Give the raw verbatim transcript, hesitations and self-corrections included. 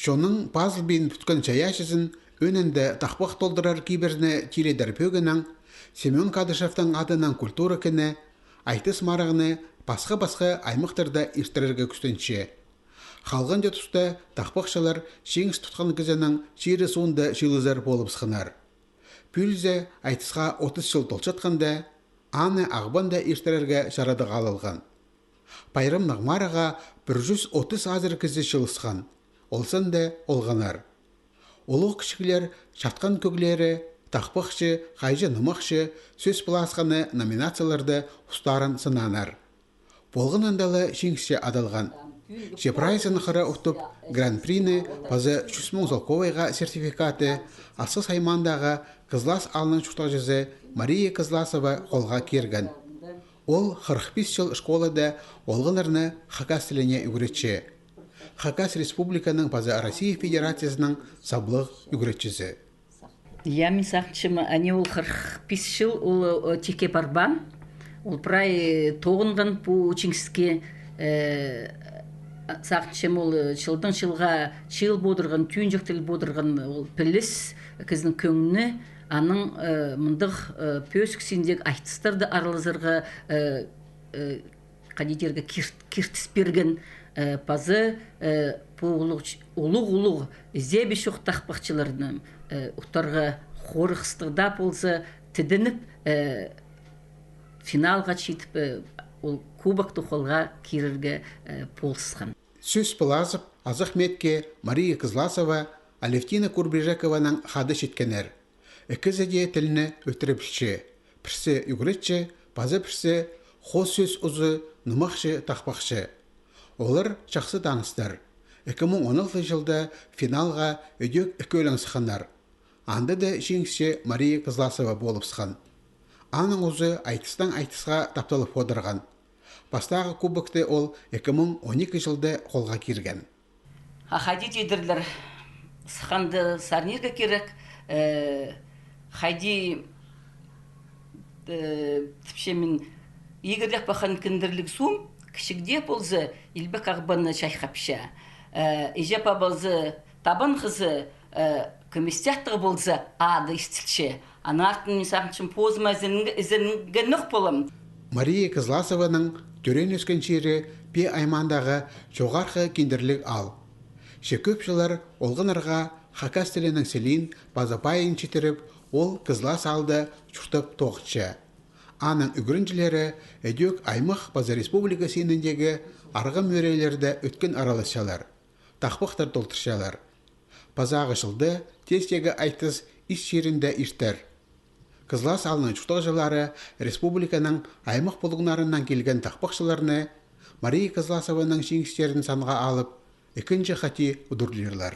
Чонның пазылбин пӱткен чайаачызын, ӧӧнінде тахпах толдырар кибірні тилідер пӧгінең, Семён Кадышевтің адынаң культура кіні, айтыс марығны пасха-пасха аймахтарда иртірерге кӱстенче. Халған даа туста тахпахчылар чиңіс тутхан кізінің чирі соонда чыылызар полыбысханнар. Пӱӱл зе айтысха отыс чыл толчатханда, аны Ағбанда иртірерге чарадығ алылған. Пайрамнығ марығға пір чӱс отыс азыра кізі чыылысхан, ол санда олғаннар. Улуғ-кічіглер чатхан кӧглері, тахпахчы, хайҷы-нымахчы, сӧс пыласханы номинацияларда устарын сынааннар. Полған андағ ла чиңісче адалған. Че прайзын хыра утып, гран-прины паза чӱс муң золковайға сертификаты Асхыс аймаандағы Кызлас аалның чуртағҷызы Мария Кызласова холға кирген. Ол хырых пис чыл школада олғаннарны хакас тіліне ӱгретче. Хакас Республиканың паза Россия Федерациязының саблығ ӱгретчізі. Я, мин сағынчам, ани ол хырых пис чыл ол, о, тикке парбаан. Ол прай тоғынған пу чиңіске, э, сағынчам, ол, э, чылдаң чылға чыылып одырған, тӱӱнҷектеліп одырған ол піліс, кізінің кӧңні, аның, э, мындағ, э, пӧзік синіндегі айтыстарда аралазарға, э, э, хайди тирге, кир-, киртіс пирген, э, паза, э, пу улуғ ч-, улуғ-улуғ ізебі чох тахпахчыларны, э, утарға хорығыстығ даа полза, тідініп, э, финалға читіп, э, ол кубокты холға кирерге, э, полысхан. Сӧс пылазып, азах меетке Мария Кызласова Алевтина Курбижекованаң хада читкеннер. Ікізі дее тілні ӧтіре пілче. Пірсі ӱгретчі, паза пірсі хоос сӧс узы, нымахчы, тахпахчы. Олар чахсы таныстар. Ікі муң он алтынҷы чылда финалға ідӧк ікӧлең сыхханнар. Анда даа чиңісчі Мария Кызласова полыбысхан. Аның узы айтыстаң айтысха тапталып одырған. Пастағы кубокты ол ікі муң он ікі чылда холға кирген. А хайди тидірлер, сыхханда сарнирға кирек, э, хайди, э, тіпчем мин, игірлеп паххан кіндірліг суум, кічігде полза, илбек Ағбанны чайхапча. Э, иҷе-паба полза, табан хызы, э, кӧместех тігі полза, ады истілче. Аның артын мин сағынчам, позыма ізен-, ізенгеннег полам. Мария Кызласованың тӧреен-ӧскен чирі Пее аймаандағы Чоғархы Киндірліг аал. Че кӧп чыллар олғаннарға хакас тілінің сілиин паза пайын читіріп, ол Кызлас аалда чуртап тоғынча. Аның ӱгренҷілері ідӧк аймах паза республика синіндегі арғам ӧӧрейлерде ӧткін араласчалар, тахпахтар толдырчалар. Пазағы чылда тестегі айтыс Ис чирінде иртер. Кызлас аалның чуртағҷылары республиканың аймах пулуңнарынаң килген тахпахчыларны Мария Кызласованың чиңістерін санға алып, ікінҷі хати удурлирлар.